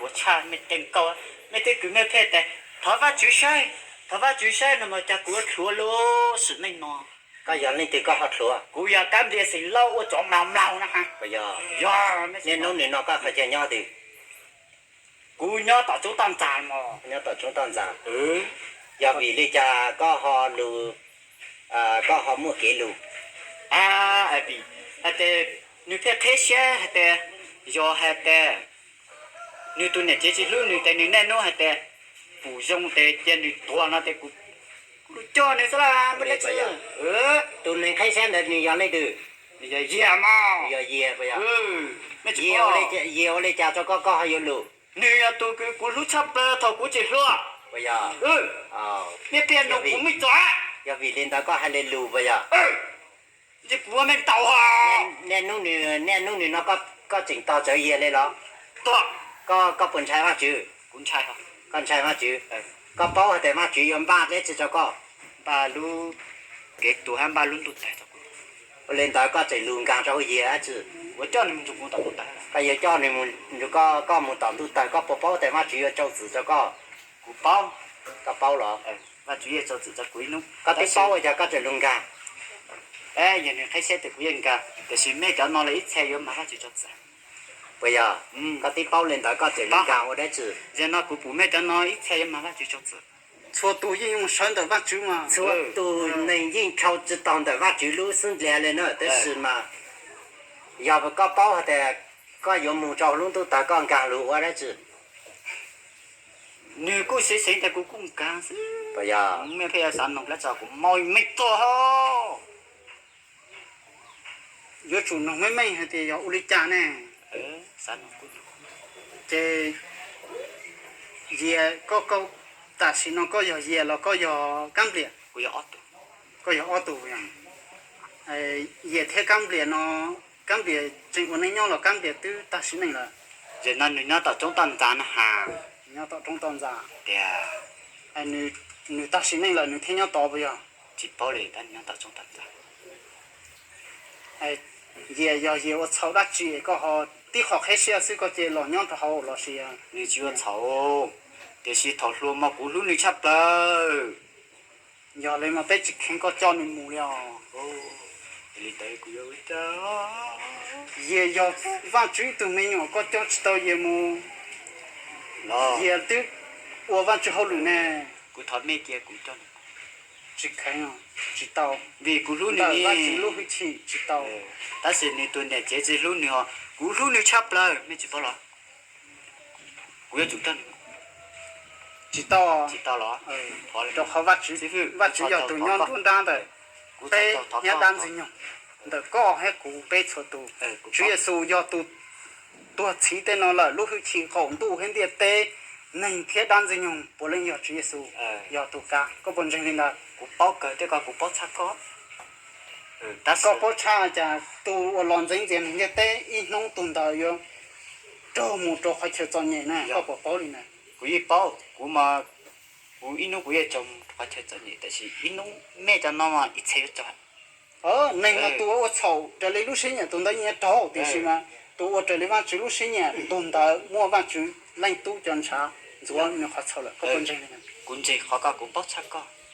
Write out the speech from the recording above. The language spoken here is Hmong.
Ua tshaj mej teej kauj, mej twb kwv mej pheej tias thov Vajtswv saib, thov Vajtswv saib no mas cas kuv ua dhluav lub sim neej no. Koj yog leej twg koj ho dhluav? Kuv yog Kab Nplias Xeem Lauj ua tsov mlaus mlaus na. Yog, niaj hnub nim no koj qhov chaw nyob twg? Kuv nyob tom Tsoob Toj Ntxas mog. Nyob tom Tsoob Toj Ntxas. Yog vim li cas koj ho lus, koj ho muaj kev lus? Vim hais tias nws thiaj qheb siab hais tias, yog hais tias nws tus niam tsev tsis hlub nws ces nws niaj hnub hais tias pum zoo ces cia nws tuag no ces kuv, kuv coj nws xwb las. Tus neeg qheb siab ntawd nws yog leej twg? Nws yog Yias mog. Yog Yias puas yog? Yias ua li cas rau koj koj ho yuav lus? Nws yog tus kuv hlub tshaj plaws thaum kuv tsis hluas. Puas yog? Mej pheej nug kuv mej txog. Yog vim li ntawd koj hais li lus puas yog? Kuv ua mej tau. Niaj hnub, niaj hnub nim no koj tseem tog tsawv Yias li los? Koj puas ntshai Vajtswv? Koj ntshai Vajtswv. Koj paub hais tias Vajtswv yuav npaj dab tsi rau koj? Npaj lub kev tuag hab npaj lub ntuj tawg rau kuv. Ua li ntawd koj tseem lus nkaag rau hauv Yias dab tsi? Koj yuav coj nws mus, koj mus tom ntuj tawg, koj puas paub tias Vajtswv yuav rau txim rau koj? Kuv paub. Koj paub los? Vajtswv yeej rau txim rau kuv ib hnub. Koj twb paub ua cas koj tseem lus nkaag? Yog nws qheb siab tias kuv yeej nkaag, tiam sis mej cov no los ib txhia yuav mag Vajtswv rau txim. Puas yog? Koj twb paub li ntawd koj tseem lus nkaag ua dab tsi? Yog no kuv pum mej cov no ib txhia yuav mag Vajtswv rau txim. Txhua tus yeej yuav mus sawv ntawm Vajtswv mas. Txhua tus neeg yeej dhau tsis tau ntawm Vajtswv lub xub ntiag li na, tab sis mas yog koj paub hais tias koj yuav mus rau lub ntuj tawg koj nkaag lus ua dab tsi? Nws kuj seev seev tias kuv kuj nkaag xwb. Puas yog? Mej pheej yuav xav noog dlaab tsi kuv mob mej txog ho. Yuav tsum noog meej meej hais tias yog ua li cas ne? Ces Yias, koj, tam sim no koj yog Yias los koj yog Kab Nplias? Koj yog ob tug. Yias thiab Kab Nplias no, Kab Nplias tseem ua neej nyob los Kab Nplias twb tag sim neej lawm? Yog no nws nyob tom Roob Toj Ntxas na has. Nyob tom Roob Toj Ntxas. Tias nws tag sim neej lawm nws thiaj nyob tod puas yog? Tsis paub li, tab nws nyob tom Roob Toj Ntxas. Yias, yog Yias ua txhaum dab tsi koj ho tib qho qheb siab xwb koj cia los nyob rau hauv los sis? Nws tsis ua txhaum, tiam sis thaum hluas mas kuv hlub nws tshaj plaws. Yog li mas peb tsis kheev koj coj nws mus li os. Li ntawd kuv yuav ua cas? Yias yog Vajtswv ib tug me nyuam koj coj tsis tau Yias mus. Yias twb ua Vajtswv hauj lwm ne. Kuv thov mej cia kuv coj nws. Tsis kheev, tsis tau. Vim kuv hlub nws, Vajtswv lub hwj chim tsis tau. Tab sis nws tus niam tsev tsis hlub nws os, kuv hlub nws tshaj plaws, mej tsis paub los? Kuv yuav tsum coj nws. Tsis tau. Tsis tau los? Rau qhov Vajtswv yog tus nyob nruab nrab ntawm peb thiab dab Ntxwg Nyoog, ntawm koj thiab kuv peb txhua tus. Tswv Yexus yog tus tuag txhiv tej no lawm, lub hwj chim qaum ntuj thiab ntiaj teb, neeg thiab dab Ntxwg Nyoog puav leej yog Tswv Yexus, yog tus kav. Koj puas ntseeg li ntawd? Kuv paub kawg thiab koj, kuv paub tshaj koj. Koj paub tshaj cas tus uas los ntxeev ntxias neeg ntiaj teb ib hnub tus ntawd yuav raug mus rau qhov chaw txom nyem na, koj puas paub li ntawd? Kuv yeej paub, kuv mas, kuv ib hnub kuv yeej raug mus rau qhov chaw txom nyem, tab sis ib hnub mej cov no mas ib txhia yuav raug. Neeg mas tus uas ua txhaum raws li lub siab nyiam tus ntawd yeej yuav raug, tiam sis mas tus ua raws li Vajtswv lub siab nyiam tus ntawd muaj Vajtswv Leej Tub cov ntshav ntxuav nws qhov txhaum lawm. Koj puas ntseeg li ntawd? Kuv ntseeg qhov koj, kuv paub tshaj koj.